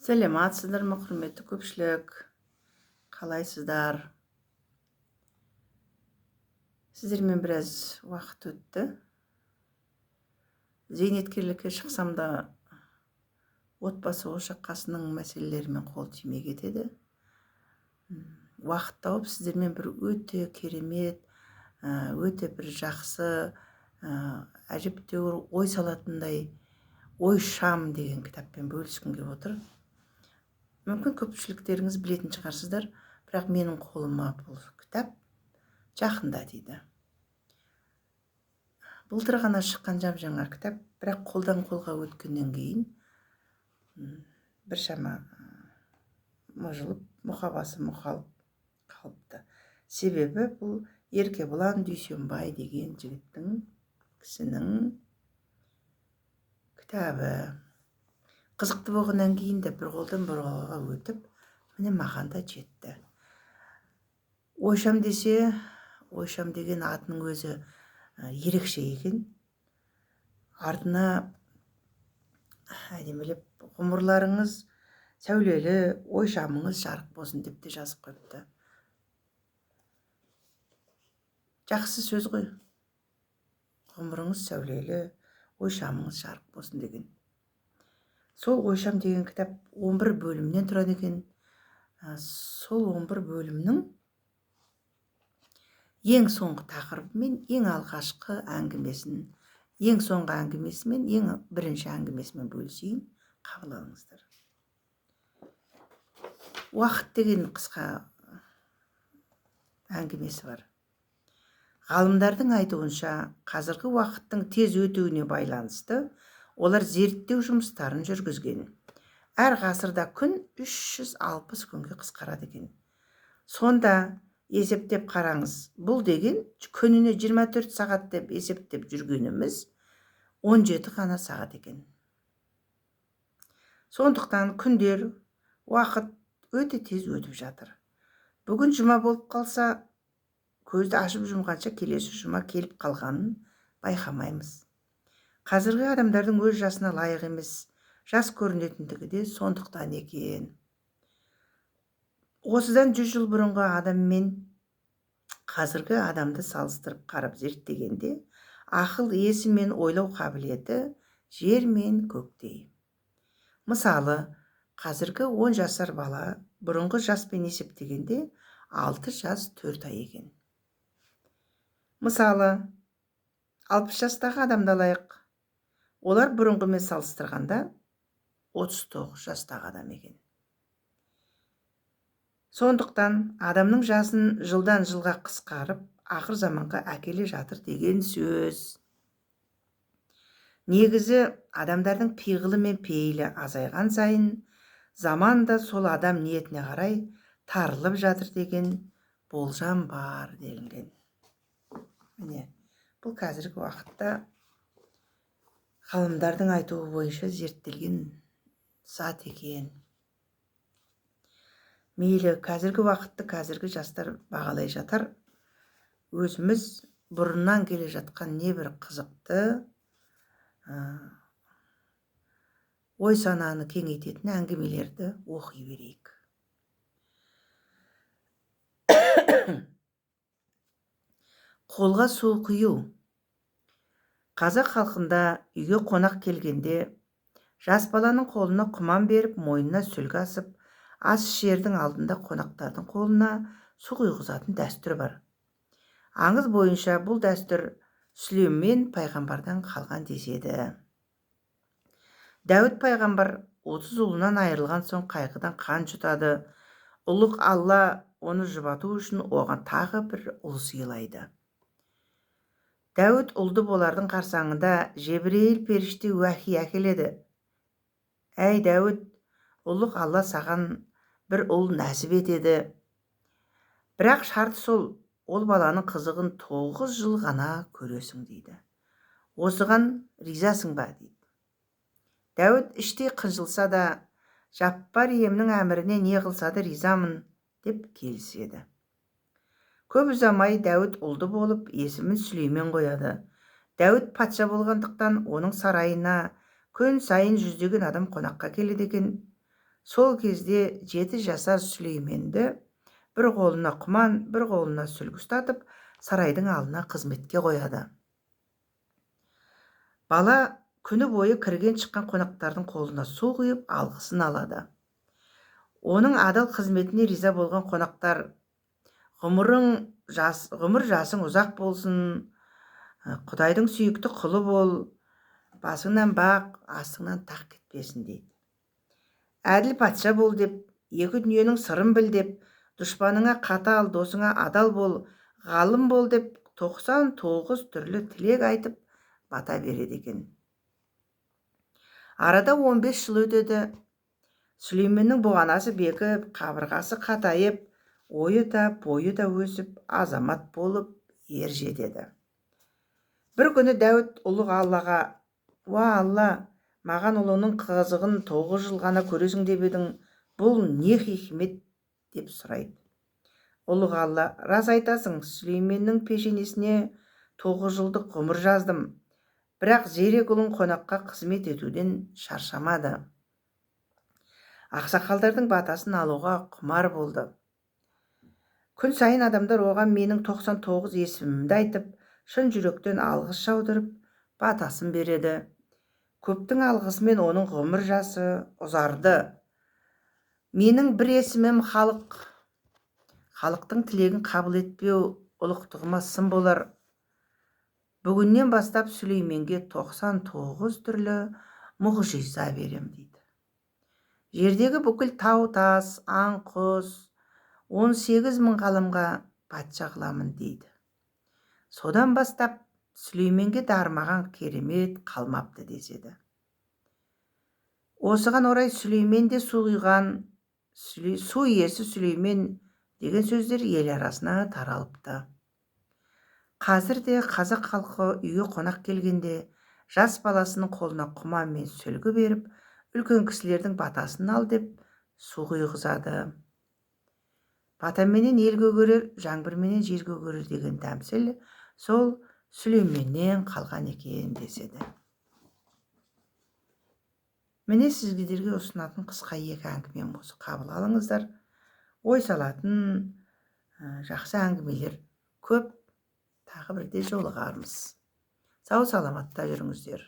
Сәлеметсіздер ме, құрметті көпшілік? Қалайсыздар? Сіздермен біраз уақыт өтті. Зейнеткерлікке шықсам да, отбасы ошақ қасының мәселелерімен қол тимей кетеді. Уақыт тауып, сіздермен бір өте керемет, өте бір жақсы, әжептәуір ой салатындай «Ой шам» деген кітаппен бөліскім келіп отыр. Мүмкін, көпшіліктеріңіз білетін шығарсыздар, бірақ менің қолыма бұл кітап жақында тиді. Былтыр ғана шыққан жап жаңа кітап, бірақ қолдан қолға өткеннен кейін біршама мыжылып, мұқабасы мұқалып қалыпты. Себебі бұл Еркебұлан Дүйсенбай деген жігіттің, кісінің кітабы. Қызықты болғаннан кейін де бір қолдан бір қолға өтіп, міне, маған да жетті. «Ойшам» десе, «Ойшам» деген атының өзі ерекше екен. Артына әдемілеп «Ғұмырларыңыз сәулелі, ойшамыңыз жарық болсын» деп те жазып қойыпты. Жақсы сөз ғой, «Ғұмырыңыз сәулелі, ойшамыңыз жарық болсын» деген. Сол «Ойшам» деген кітап 11 бөлімнен тұрады екен. Сол 11 бөлімнің ең соңғы тақырыбы мен ең алғашқы әңгімесін, ең соңғы әңгімесі мен ең бірінші әңгімесімен бөлісейін, қабыл алыңыздар. «Уақыт» деген қысқа әңгімесі бар. Ғалымдардың айтуынша, қазіргі уақыттың тез өтуіне байланысты олар зерттеу жұмыстарын жүргізген. Әр ғасырда күн 360 күнге қысқарады екен. Сонда есептеп қараңыз, бұл деген күніне 24 сағат деп есептеп жүргеніміз 17 ғана сағат екен. Сондықтан күндер, уақыт өте тез өтіп жатыр. Бүгін жұма болып қалса, көзді ашып жұмғанша келесі жұма келіп қалғанын байқамаймыз. Қазіргі адамдардың өз жасына лайық емес жас көрінетіндігі де сондықтан екен. Осыдан 100 жыл бұрынғы адам мен қазіргі адамды салыстырып қарап зерттегенде, ақыл есі мен ойлау қабілеті жер мен көктей. Мысалы, қазіргі 10 жасар бала бұрынғы жаспен есептегенде 6 жас 4 ай екен. Мысалы, 60 жастағы адамды алайық. Олар бұрынғымен салыстырғанда 39 жастағы адам екен. Сондықтан адамның жасын жылдан жылға қысқарып, ақыр заманға әкеле жатыр деген сөз. Негізі, адамдардың пиғылы мен пейілі азайған сайын, заман да сол адам ниетіне қарай тарылып жатыр деген болжам бар делінген. Міне, бұл қазіргі уақытта ғалымдардың айтуы бойынша зерттелген зат екен. Мейлі, қазіргі уақытты қазіргі жастар бағалай жатар. Өзіміз бұрыннан келе жатқан небір қызықты, ой сананы кеңейтетін әңгімелерді оқи берейік. Қолға су құю. Қазақ халқында үйге қонақ келгенде жас баланың қолына құман беріп, мойнына сүлгі асып, ас ішердің алдында қонақтардың қолына су құйғызатын дәстүр бар. Аңыз бойынша, бұл дәстүр Сүлеймен пайғамбардан қалған деседі. Дәуіт пайғамбар 30 ұлынан айырылған соң қайғыдан қан жұтады. Ұлық Алла оны жұбату үшін оған тағы бір ұл сыйлайды. Дәуіт ұлды болардың қарсаңында Жебірейіл періште уәхи әкеледі: «Әй, Дәуіт, ұлық Алла саған бір ұл нәсіп етеді, бірақ шарты сол, ол баланың қызығын 9 жыл ғана көресің», – дейді. «Осыған ризасың ба?» – дейді. Дәуіт іштей қынжылса да, «Жаппар иемнің әміріне не қылса да ризамын», – деп келіседі. Көп ұзамай Дәуіт ұлды болып, есімін Сүлеймен қояды. Дәуіт патша болғандықтан, оның сарайына күн сайын жүздеген адам қонаққа келеді екен. Сол кезде 7 жасар Сүлейменді бір қолына құман, бір қолына сүлгі ұстатып, сарайдың алдына қызметке қояды. Бала күні бойы кірген шыққан қонақтардың қолына су құйып, алғысын алады. Оның адал қызметіне риза болған қонақтар: "Ғұмыр жасың ұзақ болсын, Құдайдың сүйікті құлы бол, басыңнан бақ, астыңнан тақ кетпесін", – дейді. "Әділ патша бол", – деп, "екі дүниенің сырын біл", – деп, "дұшпаныңа қатал, досыңа адал бол, ғалым бол", – деп 99 түрлі тілек айтып бата береді екен. Арада 15 жыл өтеді. Сүлейменнің бұғанасы бекіп, қабырғасы қатайып, ойы да, бойы да өсіп, азамат болып ер жетеді. Бір күні Дәуіт ұлық Аллаға: "Уа, Алла, маған ұлыңның қызығын 9 жыл ғана көресің деп едің, бұл не хикмет?" – деп сұрайды. Ұлық Алла: "Рас айтасың, Сүлейменнің пешенесіне 9 жылдық ғұмыр жаздым. Бірақ зерек ұлың қонаққа қызмет етуден шаршамады, ақсақалдардың батасын алуға құмар болды. Күн сайын адамдар оған менің 99 есімімді айтып, шын жүректен алғыс жаудырып, батасын береді. Көптің алғысымен оның ғұмыр жасы ұзарды. Менің бір есімім халықтың тілегін қабыл етпеу ұлықтығыма сын болар. Бүгіннен бастап Сүлейменге 99 түрлі мұғжиза берем", – дейді. "Жердегі бүкіл тау тас, аң құс, 18 мың ғаламға патша қыламын", – дейді. Содан бастап Сүлейменге дарымаған керемет қалмапты деседі. Осыған орай "Сүлеймен де су құйған", "су иесі Сүлеймен" деген сөздер ел арасына таралыпты. Қазір де қазақ халқы үйге қонақ келгенде жас баласының қолына құман мен сүлгі беріп, үлкен кісілердің батасын ал деп су құйғызады. "Батаменен ел көгерер, жаңбырменен жер көгерер" деген тәмсіл сол Сүлейменнен қалған екен деседі. Міне, сіздерге ұсынатын қысқа екі әңгімем осы. Қабыл алыңыздар. Ой салатын жақсы әңгімелер көп. Тағы бірде жолығармыз. Сау саламатта жүріңіздер.